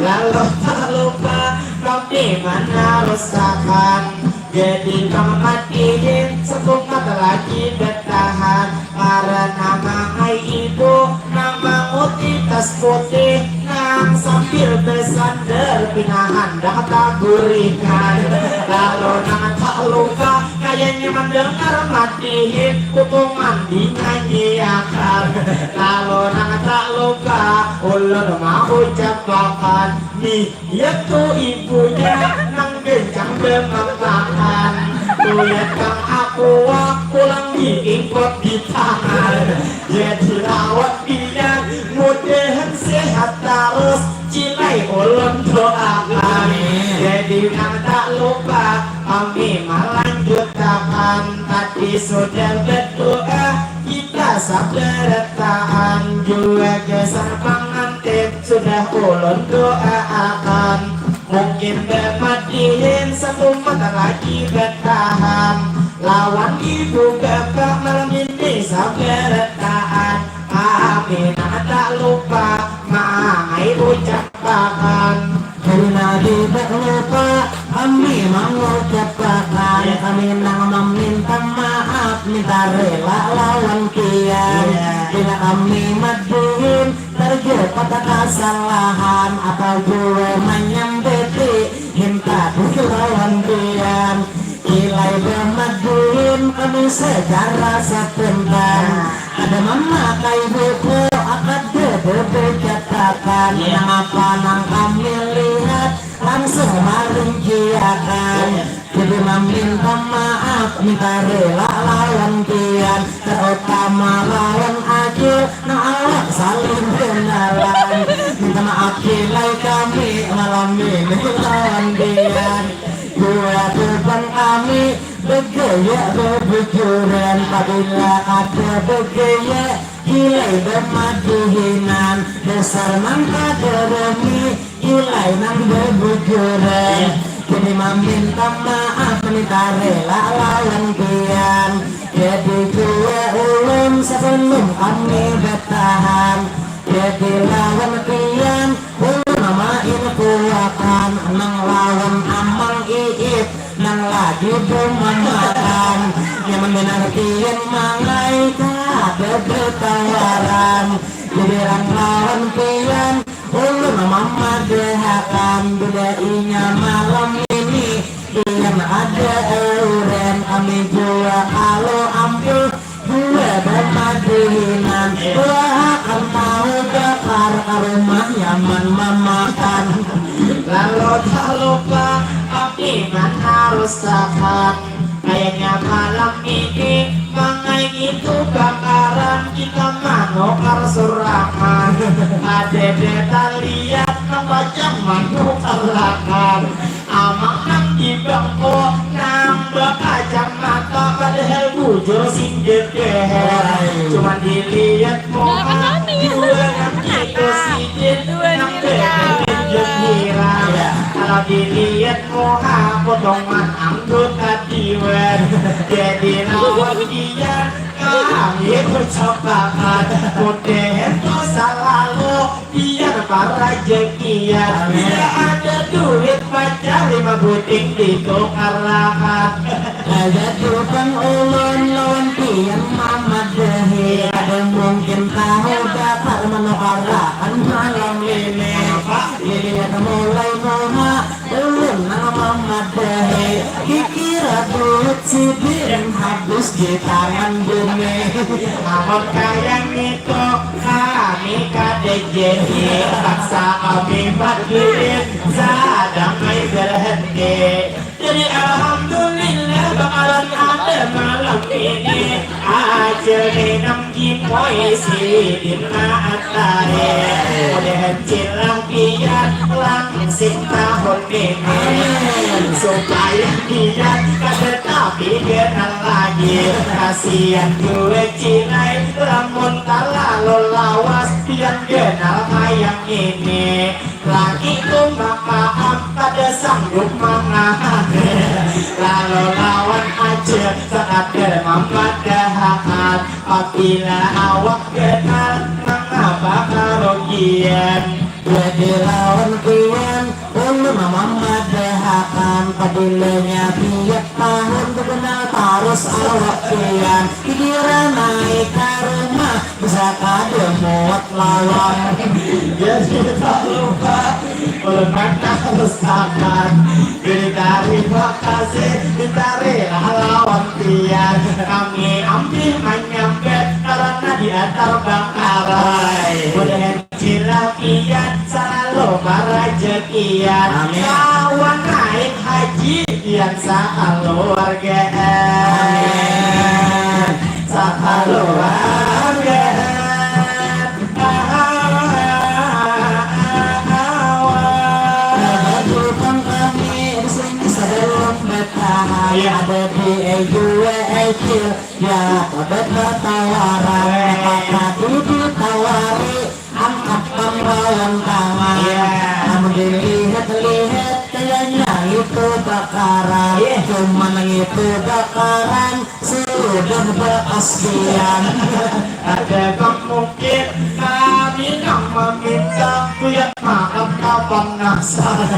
Lalu talupa kami manarusakan. Jadi pang madihin sakumat lagi batahan. Karana mangai ibu nang manguti tas putih nang sambil basandar pina handak tagurikan. Lalu nang talupa kayanya mandangar madihin putungan dinyanyiakan. Lalu nang talupa ulun maucapakan, nih, yaitu ibunya nang gancang bamapakan. Kulihat kang aqua pulang diingkot di tangan. Jadi lawan pian mudahan sehat tarus, Cilai ulun doakan. Jadi nang talupa kami malanjutakan. Tadi sudah badoa kita sabarataan, jua gasan pangantin sudah ulun doaakan. Mungkin bamadihin sakumat lagi batahan. Lawan ibu bapa malam ini sabarataan. Kami nang talupa mangai ucapakan. Karina tidak lupa kami mangucapakan. Kami nang maminta maaf, minta rela lawan pian. Bila kami madihin tardapat kasalahan atau jua manyambati, minta dilawan pian. Kilai bamadihin kami secara spontan. Kada mamakai buku, kada bebecatakan. Nangapa nang kami lihat, langsung marinciakan. Jadi maminta maaf, minta rela lawan pian. Terutama lawan Acil, nang awak saling kenalan. Minta maaf Kilai kami malam ini lawan pian. Dua beban kami bagaya babujuran, pabila kada bagaya Kilai bamadihinan, dasar nang kada rami, Kilai nang babujuran. Jadi maminta maaf, minta rela lawan pian. Jadi jua ulun sabalum kami batahan. Jadi lawan pian ulun main kuakan, nang lawan Amang Iit nang lagi bamamakan. Nyaman banar pian mangai kada batawaran. Jadi nang lawan pian ulun mamadahakan. Bila inya malam ini pian ada euran, kami jua kalu ampih jua bamadihinan. Buahakan tahu bakar ka rumah nyaman mamakan. Lalu talupa kami manarusakan. Kayanya malam ini mangai ngitu bakaran, kita manukar surangan. Kadada taliat nang pacang manukarakan. Amang nang di bangko nang bakacamata, padahal Juru singgit deh, cuman dilihat muha dua nang itu sidin nang bekerja hirang. Kalau dilihat muha potongan anggota dewan, jadi lawan dia kami ucap pakat. Mudahan tu salalu biar parajakian. Bila ada duit pacar lima buting ditukar rakat. Ada tukang ulun lawan pian mamadahi, ada mungkin tahu bakar manukarakan malam ini. Dilihat mulai muha ulun nang mamadahi, kikira duit sidin habis di tangan bini. Amun kaya ngitu kami kada jadi, paksa kami madirin sadang ai berhenti. Jadi alhamdulillah bakalan ada malam ini. Acil minum gimoi sidin maatari. Mudahan cilah biar langsing tahun ini. Supaya biar kada tapi kenal lagi. Kasian gue cilai lamun talalu lawas pian kenal kaya ini. Laki tu makaam kada sanggup mangahan. Lalu lawan aja sakadar mamadahakan. Apabila awak kenal mangapa karugian. Jadi lawan pian ulun mamadahakan. Padilanya biak tahun tu kenal tarus awak pian. Pikiran naik ka rumah bisa kada muat lawan. Jadi tak lupa ulun pernah rusakan. Jadi tarima kasih ditarilah lawan pian. Kami ampih manyambat karena diantar bakaran. Mudahan cilah pian salalu marajakian. Amin. Lawan naik haji pian sakaluargaan. Amin. Sakaluargaan. Ada tukang kami di sini sadar lomba tahan. Iya. Ada di Ejua Ejil. Ya, obat batawaran, maka tadi ditawari, angkat panggalan tangan. Iya. Namun dilihat-lihat, kayaknya itu bakaran. Iya. Cuman itu bakaran, sudah bekas pian. Ada bang mungkin kami nang meminta, kuyat makan kapan ngasar.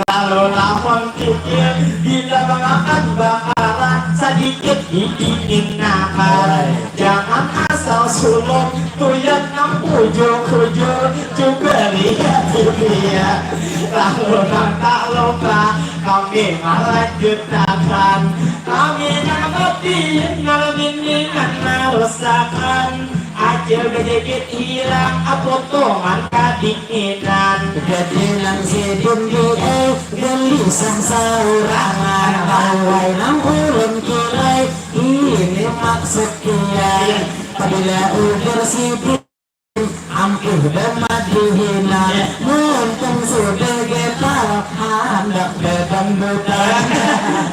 Lalu lamun pikir, bila mengakan bakaran, sedikit didingin nakar. Jangan asal sulung, tuyat nang bujur-bujur, juga lihat dia. Lalu nang tak lupa, kami melanjutakan. Kami nang batin, malam ini nang merusakan. Acil bejegit hilang, apotongan kadinginan. Jadi nang sidin di eh, gelisah saurangan. Awai nang ulun kirai, ini maksud kiai. Pabila ujar sidin, ampih bamadihinan. Muntung sudah getal, handak badangdutan.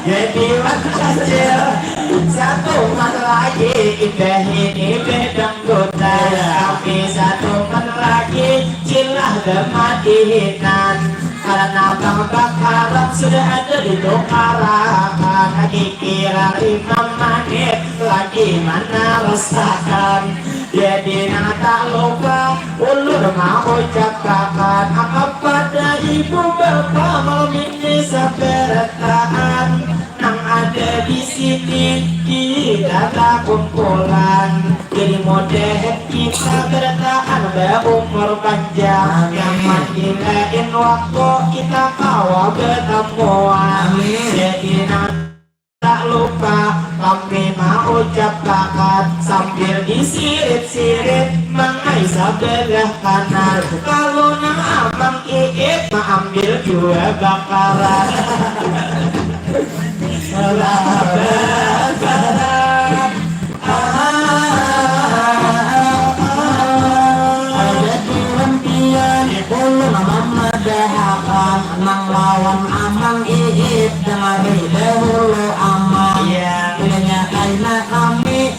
Jadi wan kacil, satu man lagi, indah ini badangdutan. Iya. Tapi satu man lagi, cilah bamadihinan. Karena bang bakaran sudah ada ditukarakan. Lagi kira lima menit lagi mana rasakan. Jadi nang tak lupa ulun maucap pakat, angkap pada ibu bapa malam ini sabarataan nang ada di sini kita takumpulan. Jadi mudahan kita barataan baumur panjang. Amin. Nyaman di lain waktu kita kawa batamuan. Amin. Jadi nang tak lupa kami maucap pakat sambil disirit-sirit mangai sabelah kanan. Kalau nang amang iit maambil jua bakaran. Lah bakaran. Ada di lampian, ulun mamadahakan nang lawan amang iit, dengari dahulu amang. Iya. Bilanya kaina kami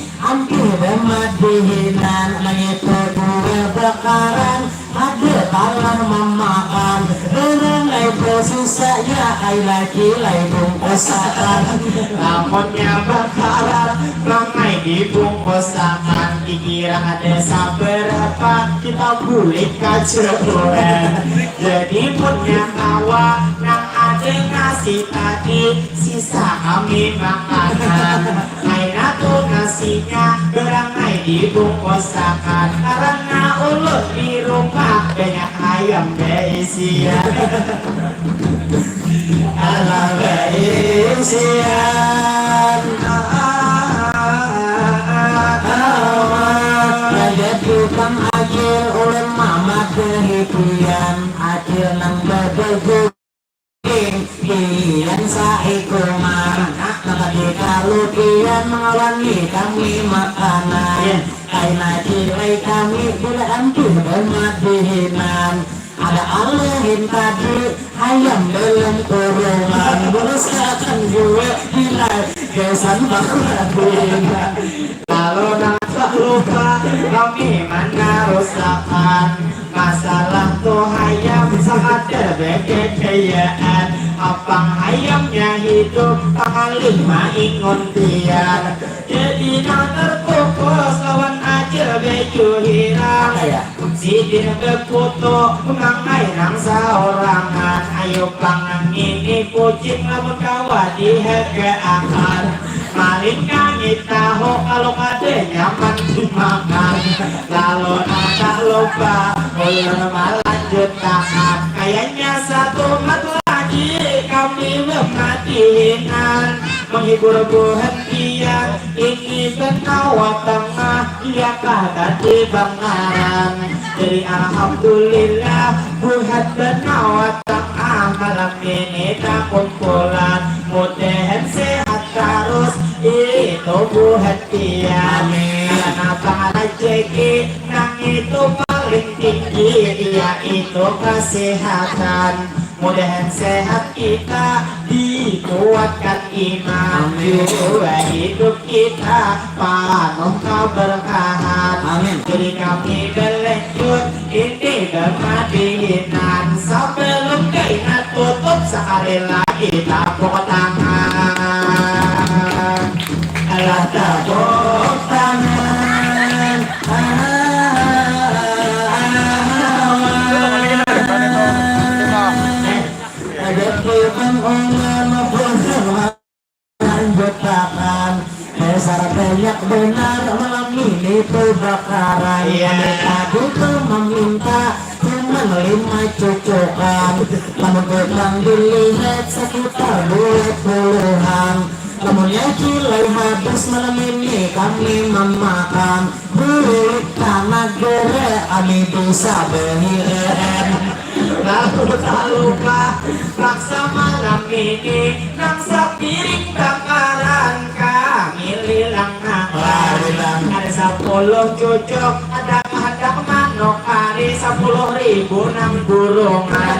Ai lagi lai bungkusakan. Lamunnya bakaran, mangai dibungkusakan. Dikira kada sabarapa, kita bulik ka jauhan. Jadi munnya kawa, nang ada nasi tadi, sisa kami makanan. Kaina tu nasinya, barang ai dibungkusakan. Karana ulun di rumah, banyak ayam baisian. Alah baisian. Raja tukang agil ulun mamadahi pian, agil nang babagu pian saiku mah. Maka dikalu pian mangawani kami makanan. Kaina kilai kami bila ampih bamadihinan. Ada alahin tadi, ayam dalam kurungan, bulus akan jua, bila gasan bakulabuina. Lalu nang talupa, kami manarusakan. Masalah tu hayam, sakadar bagagayaan. Apang hayamnya hidup, pangalih maingun pian. Jadi nang terkukus, lawan acil baju hirang. Sidin baputu, mangai nang saurangan. Ayu pang nang ini kucing, lamun kawa dihagaakan. Malin kami tahu, kalu kada nyaman dimakan. Lalu nang talupa, ulun malanjutakan. Kayanya satumat lagi, kami bamadihinan. Manghibur buhan pian, ini banawa tangah, iyakah tadi bangaran. Jadi alhamdulillah, buhan banawa tangah, malam ini takumpulan. Mudahan sehat tarus, itu buhan pian. Amin. Karana pang rajaki, nang itu paling tinggi, yaitu kasihatan. Mudahan sehat kita, dikuatkan iman. Amin. Jua hidup kita panuh kaberkahan. Amin. Jadi kami balanjut ini bamadihinan. Sabalum kaina tutup, sakali lagi tapuk tangan. Alah, tapuk tangan. Ada tukang ulun, lanjutakan. Dasar banyak banar malam ini tu bakaran. Iya. Kami tadi tu maminta cuman lima cucukan. Lamun tukang dilihat, sekitar dua puluhan. Lamunnya kilai habis, malam ini kami mamakan. Bulik ka nagara, kami bisa bahilaan. Lalu talupa, paksa malam ini, nang sapiring bakaran kami lilangakan. Wah, lilang. Ada sapuluh cucuk, ada kahandak manuk kari, sapuluh ribu nang burungan.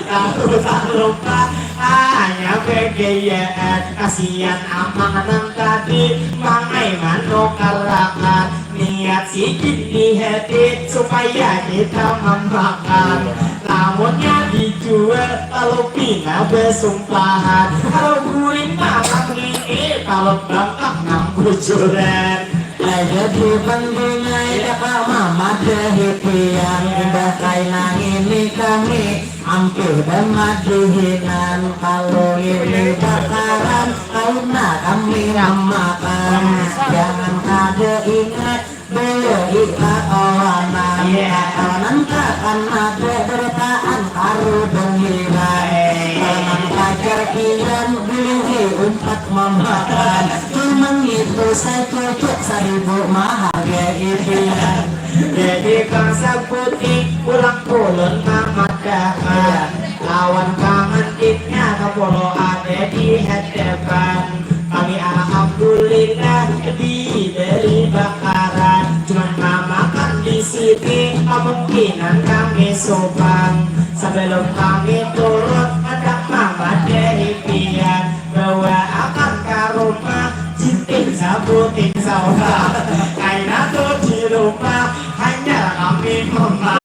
Lalu talupa, hanya bagayaan. Kasian amang nang tadi, mangai manukarakan. Niat sidin di hati supaya kita mamakan. Lamunnya dijual, lalu pina basumpahan. Kalau guring malam ini, kalau bangkak nang bujuran. Aja dibandingai, kakak mamadahi pian. Imbah kaina ngini kami ampih bamadihinan. Kalau ngini bakaran, kaina kami mamakan. Jangan kada ingat, beli kakawanan. Iya. Kakawanan takkan ada, barataan karudung hilang. Iya. Kawanan pacar pian, beli umpat mamakan. Cuma ngitu sacucuk, saribu mahargai pian. Jadi bangsa putih, pulang ulun mamadakan. Iya. Lawan pangantitnya, kapolo ada di hadapan. Kami alhamdulillah diberi bakaran. Cuman mamakan di sini, kemungkinan kami supan. Sebelum kami turun, handak mamadahi pian. Bawa akan ka rumah, jinting sabuting saurang. Kaina tu di rumah, hanyar kami mama-,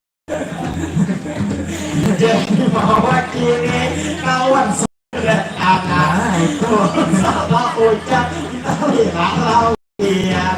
jadi mawakili kawan. Salah ucap, kita lihat lawan. Iya,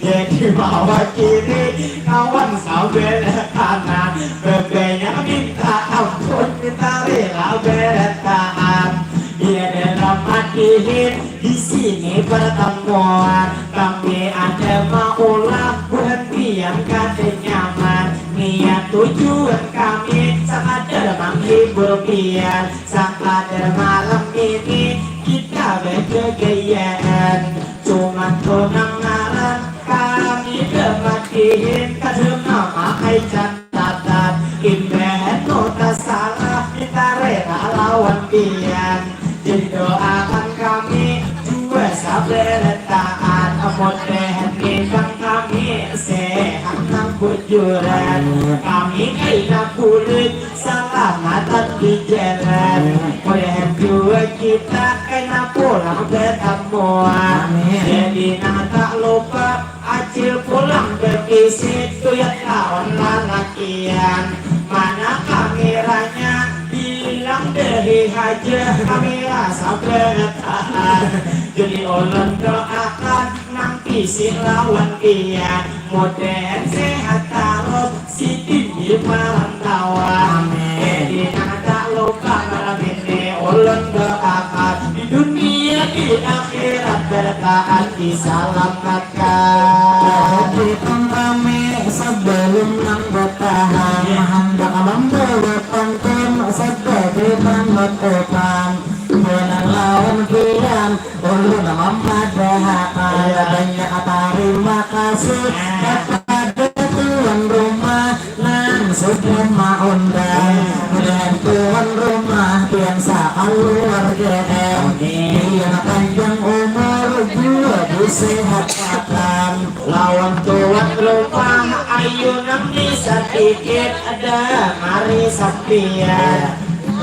jadi mawakili kawan sabelah kanan, bebanyak minta ampun, minta rela bertahan. Iya, dalam hatihin di sini pertemuan, kami ada maulah buhan pian kada nyaman. Niat tujuan kami sakadar menghibur pian, sakadar malam ini kita bergegayaan. Cuman tunang ngaran kami damatihin, kada mamakai catatan. Imbah nu tasalah, kita rela lawan pian. Jadi doakan kami jua sabarataan. Mudahan bidang kami sehat nang bujuran. Kami kaina bulik salamatan di jalan. Mudahan jua kita kaina pulang batamuan. Amin. Jadi nang tak lupa acil pulang berisi tuyat lawan lalakian. Mana kameranya? Bilang dehi haja, kamera sabarataan. Jadi ulun doakan nang pisik lawan pian, mudahan sehat tarus sidin di parantauan. Amin. Jadi nang tak lupa malam ini ulun doakan di dunia di akhirat bertahan diselamatkan. Hati kami sebelum nang bertahan, handak membawa pantun sebagai penutupan. Buhan lawan pian, ulun mamadahakan. Iya. Banyak tarima kasih, nah, kepada tuan rumah nang sudah maundang. Hmm. Mudahan tuan rumah pian sakaluarga, amin, pian panjang umur jua disehatakan. Lawan tuan rumah, ayu nang ni sadikit ada mari sampian.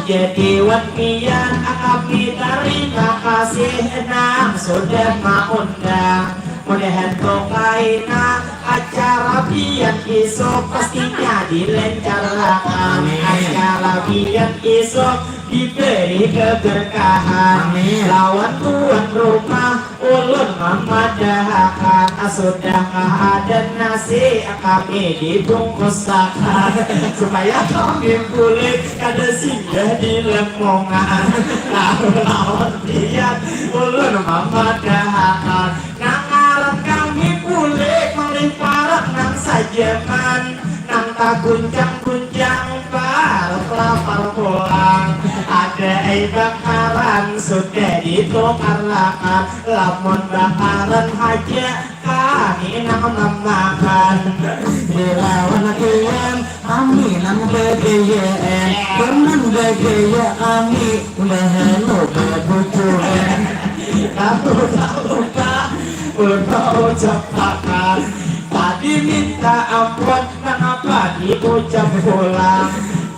Jadi wan pian, kami tarima kasih nang sudah maundang. Mudahan tu kaina acara pian isuk pastinya dilancarkan. Amin. Acara pian isuk diberi keberkahan. Amin. Lawan tuan rumah ulun mamadahakan, sudah ada nasi kami dibungkusakan supaya kami bulik kada singgah di lemongan. Lawan pian ulun mamadahakan, nang ngaran kami bulik malimparan nang sajaman, nang taguncang-guncang baru lapar pulang. Ada ai bakaran sudah ditukar lakan, lamun bakaran haja kami nang mamakan. Dilawan pian kami nang bagayaan, cuman bagaya kami bahanu babujuran. Aku tak lupa ulun ucapakan, tadi minta ampun nangapa diucap pulang.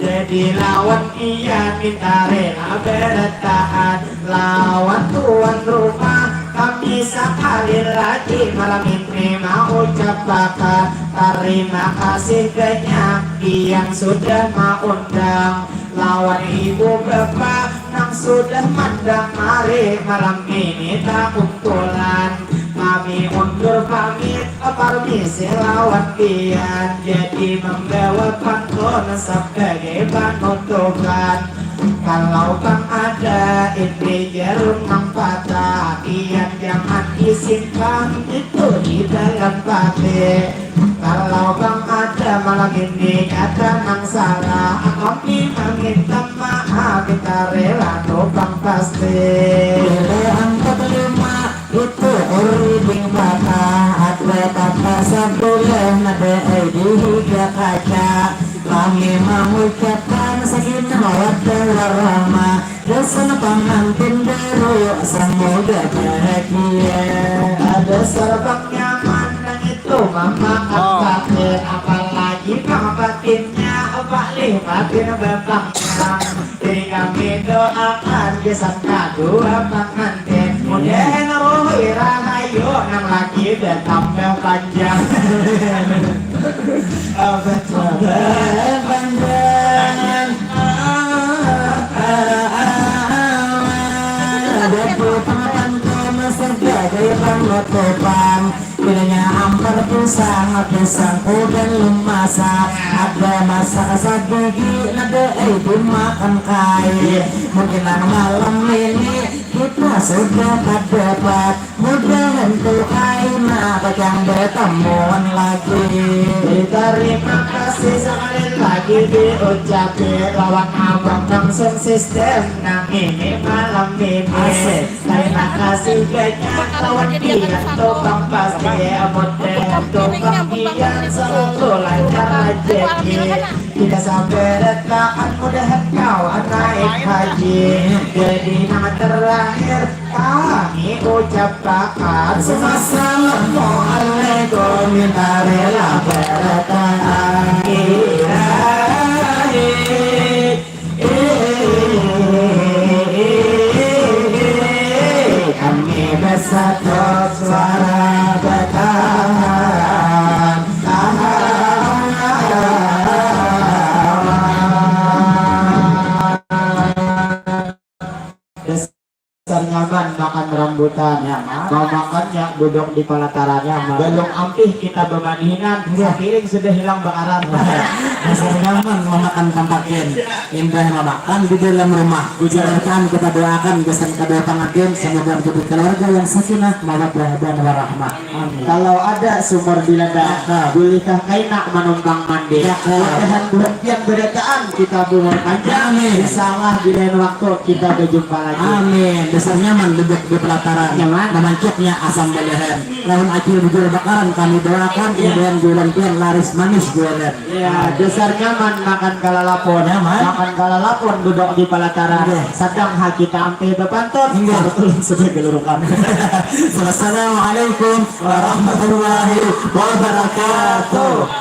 Jadi lawan pian minta rela bertahan, lawan tuan rumah kami sakali lagi malam ini maucapakan tarima kasih banyak pian sudah maundang. Lawan ibu bapa nang sudah mandangari malam ini takumpulan. Kami undur pamit, parmisi lawan pian. Jadi mambawa pantun sabagai panutupan. Kalau pang ada ini jarum nang patah, pian jangan disimpan itu di dalam pati. Kalau pang ada malam ini nyata nang salah, kami maminta maaf, kita rela tu pang pasti. Bila angkat lima itu uri ding patah, ada patah sabulah nada ai di higa kaca. Kami mangucapkan sakinah mawaddah warahmah. Gasan pangantin baru, semoga bahagia. Ada sarabang nyaman nang itu mama. Oh. Angkatin, apalagi pang batinnya, balik batin bapang. Jadi kami doakan gasan kadua pangantin. Mudahan ruhi rahayu nang laki bertambah panjang. Bertambah panjang. Papan kena sebagai penutupan. Bedanya ampar pisang, pisang udah lumasak. Ada masak sadigi, nada ai dimakan kai. Mungkin nang malam ini kita sudah dapat. Mudahan tu kaina kacang bertemuan lagi. Terima kasih sekali lagi diucapi lawan abang langsung sistem nang ini malam ini. Asik. Terima kasih banyak lawan dia tukang pasti, mudahan tukang dia selalu lancar rezeki. Kita sampai retakan mudahan kau naik haji. Jadi nama terakhir kami ucap pakat. Assalamualaikum, minta rela bertahan. Ilahi. Kami bersatu suara bertahan. Dasar nyaman makan rambutan. Nyaman. Mau makannya duduk di pelataran. Nyaman. Belum ampih kita bemanihinan, iya, sakiring sudah hilang bakaran. Dasar nyaman memakan tampakin. Indah memakan di dalam rumah. Bujur. Mudah-mudahan kita doakan gasan kedua pengantin, semoga menjadi keluarga yang sakinah, mawaddah, dan warahmah. Amin. Kalau ada sumur di ladang, nah, bolehkah kaina manumpang mandi? Ya, nah. Mudahan buhan pian berataan kita berumur panjang. Amin. Insya Allah di lain waktu kita berjumpa lagi. Amin. Dasar nyaman duduk di pelataran. Nyaman. Mamancitnya asam balahan. Lawan acil bujur bakaran kami doakan, iya, mudahan bulan pian laris manis jualan. Ya, dasar nyaman makan kalalapun. Nyaman. Makan kalalapun duduk di pelataran. Iya. Sadang ha kita ampih bapantun. Iya. Harus ulun sudah gelurukan. Wassalamualaikum warahmatullahi wabarakatuh.